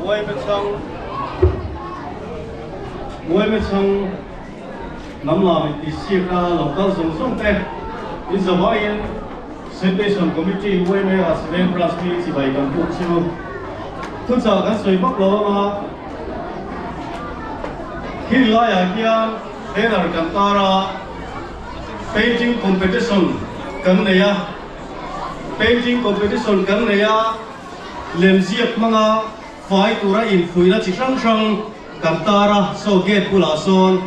Uaime chhang Uaime chhang lam lam in tih siak a lo kal zawng zawng te in zavaiin Sanitation Committee Uaime Rasiveng Branch mi chibai kan puk chu thuchah kan sawi vak lo anga khi laiah hian banner kan tar a painting competition kan nei a painting competition kan nei a. Lemziak hmanga fai tura infuihna chi hrang hrang kan tar a, saw gate bulah sawn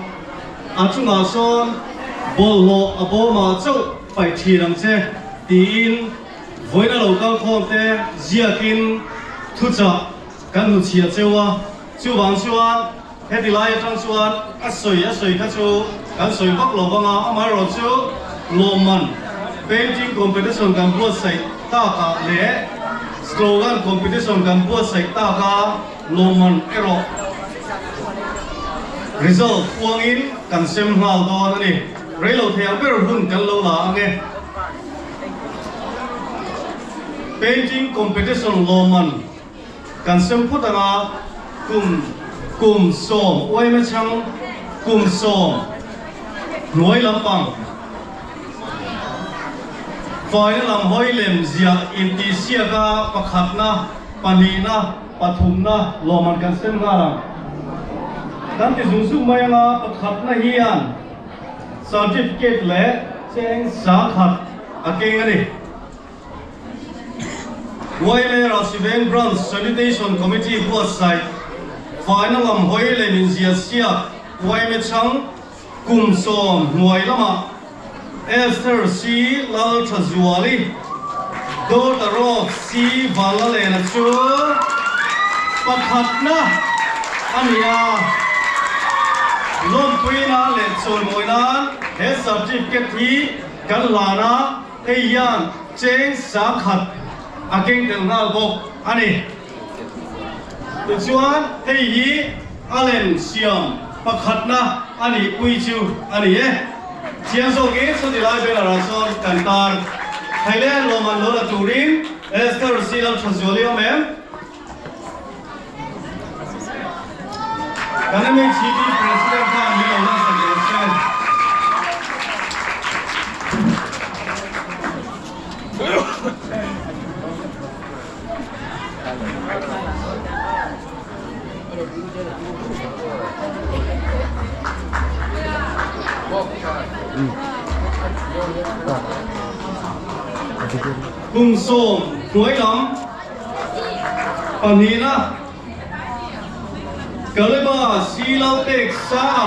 a chungah sawn bawlhhlawh a bawmah chauh paih thin ang che tiin vawiina lo kal khawm te ziakin thuchah kan hnuchhiah cheu a, chuvang chuan heti lai atang chuan a sawi a sawi kha chu kan sawi vak lo vang a, amaherawhchu lawmman painting competition kan buatsaih takah leh slogan competition kan buatsaih taka lawmman erawh result puangin kan sem nghal dawn a ni. Reilo thei ang ber hun kan lo la ang e. Painting competition lawmman. Kan sem phawt anga kum kum sawm uaima chhang kum sawm hnuai lampang faina lam hawi lem ziah intihsiaka pakhatna, pahnihna, pathumna lawmman kan sem nghal ang. Kan ti zung zung mai anga pakhatna hian certificate leh cheng sangkhat a keng a ni. Yma Rasiveng Branch Sanitation Committee buatsaih faina lam hawi leh min zia siak yma chhang kum sawm hnuai lamah Esther C Lalthazuali, Daughter of C Vanlalena chu pakhatna a ni a, lawmpui nan leh chawimawi nan he certificate hi kan hlan a. Hei hian cheng sangkhat a keng tel nghal bawk a ni. Tichuan hei hi a lem siam pakhatna a nih pui chu a ni e. Chiang zawkin sawti lai banner ah chuan kan tar Thailand lawmman lo la turin Esther C Lalthazuali awm em? Kan MHCP President khan min lo lansak leh se. Kum sawm hnuai lam Pahnihna, Kaleba si lo pek sa a,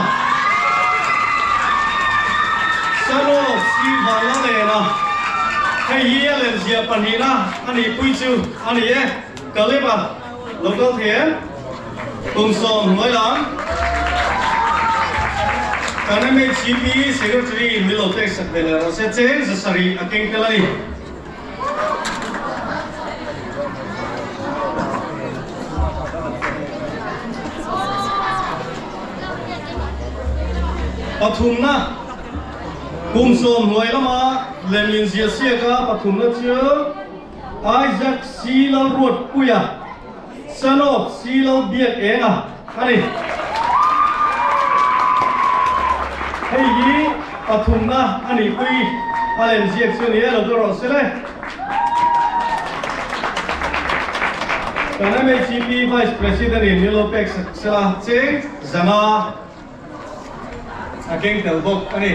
Sano si van la len a, hei hi a lemzia pahnihna a nih pui chu a ni e. Kaleba lo kal thei em? Kum sawm hnuai lam kan MHCP Secretary in min lo pek sak ve leh rawh se, cheng zasarih a keng tel a ni. Pathumna, Kum sawm hnuai lama lem inziah siaka pathumna chu Isaac C. Lalruatpuia, son of C. Lalbiakenga a ni. Hei hi pathumna a nihpui a lem ziak chu a ni e, lo dawr rawh se le. Kan MHCP Vice President in min lo pek sak sela cheng zanga a keng tel bawk a ni.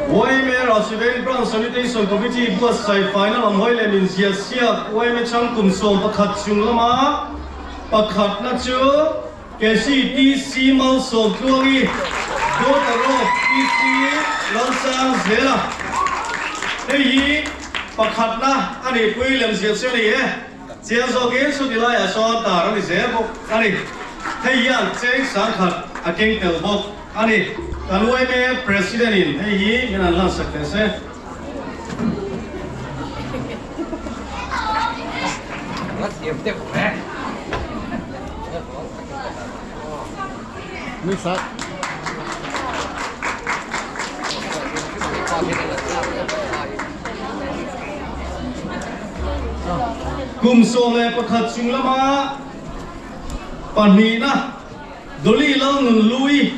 Yma Ralsiveng Branch Sanitation Committee buatsaih faina lam hawi leh min ziah siak yma chhang kum 11 chung lama pakhatna chu KCTC Malsawmtluangi, Daughter of TC Lalsangzela. Hei hi pakhatna a nihpui lem ziah chu a ni e. Chiang zawkin chuti laiah sawn tar a ni zel bawk a ni. Hei hian cheng sangkhat a keng tel bawk a ni. Kan yma President in hei hi min han lansak teh se. Kum 11 chung lama pahnihna Dolly Lalnunhlui,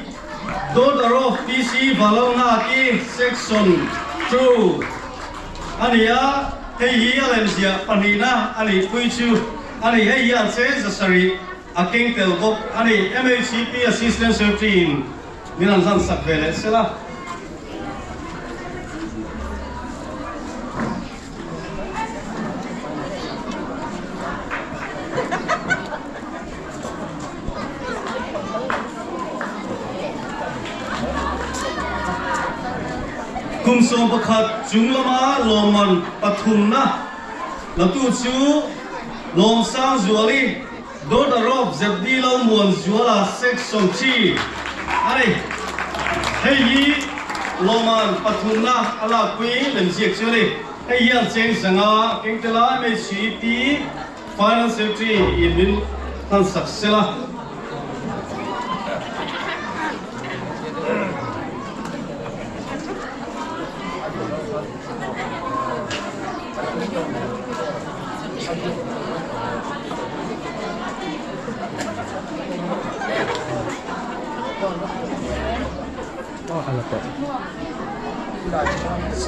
daughter of PC Valalnghaki, Section 2 a ni a, hei hi a lemziah pahnihna a nih pui chu a ni. Hei hian cheng 700 a keng tel bawk a ni. MHCP Assistant Secretary in min han hlan sak ve leh sela. Kum 11 chung lama lawmman pathumna latu chu Lawmsangzuali, Daughter of ZD Lalmuanzuala, Section 3 a ni. Hei hi lawmman pathumna a lakpui lemziak chu a ni. Hei hian cheng 500 kengtela MHCP Finance Secretary in min hlan sak sela.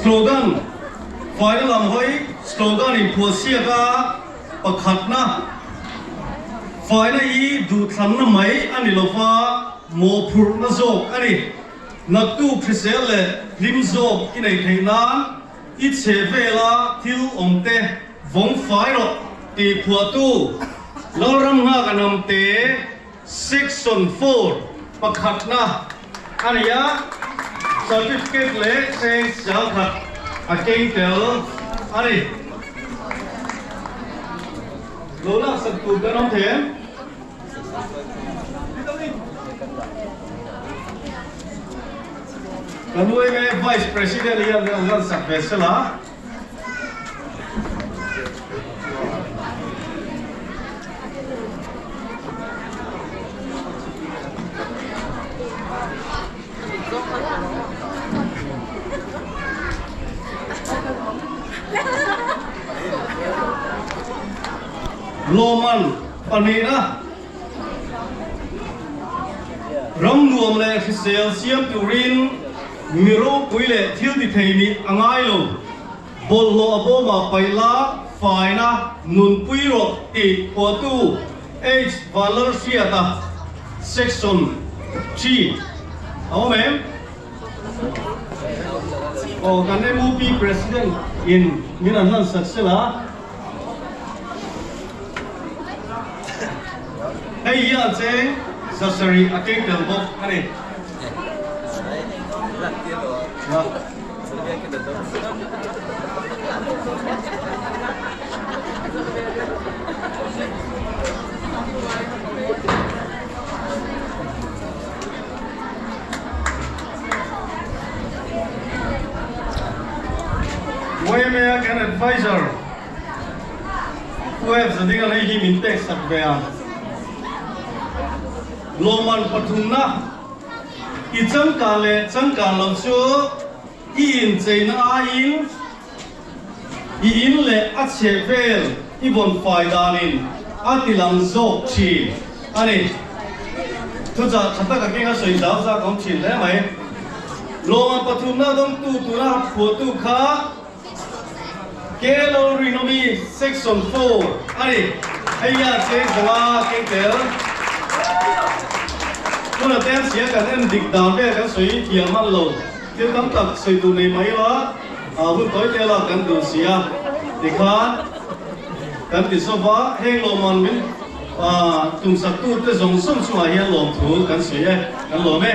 Slogan, Faina lam hawi slogan in phuahsiak a pakhatna, Faina hi duhthlanna mai a ni lova, mawhphurhna zawk a ni. Naktuk hrisel leh hlim zawk i neih theih nan i chhe vela thil awmte vawng fai rawh tih phuahtu Lalramnghaka Namte Section 4 pakhatna a ni a, certificate leh cheng 10,000 a keng tel a ni. Lo laksak tur kan awm thei em? Ka nu enge Vice President hian an lan sak ve sela. Lawman pahnihna ram nuam leh hrisel siam turin mi ropui leh thil ti thei nih a ngai lo. Bawlhhlawh a bawmah paih la, faina nunpui rawh tih phuahtu H Vanlalhriata Section 3 a awm em? Aw kan MUP President in min an hlan sak sela. Hei hian cheng 700 a keng tel bawk a ni. Yma kan advisor Pu F Zadinga hei hi min pek sak ve a. Lawmman pathumna i changkan leh changkan lo chu i incheina aiin i in leh a chheh vel i vawn fai danin a ti lang zawk thin a ni. Thuchah tha tak a keng a sawi zau zak awm thin hle mai. Lawmman pathumna dawngtu tura phuahtu kha Kelo Rinomi Section 4 a ni. Hei hian cheng 500 keng tel. Huna te an sia kan en dik dan vel kan sawi thiam hman lo. Thil tam tak sawi tur nei mai ila hun tawi te lak kan duh si a tikhan kan ti zawk a, heng lawmman min tumsak tute zawng zawng chungah hian lawmthu kan sawi e, kan lawm e.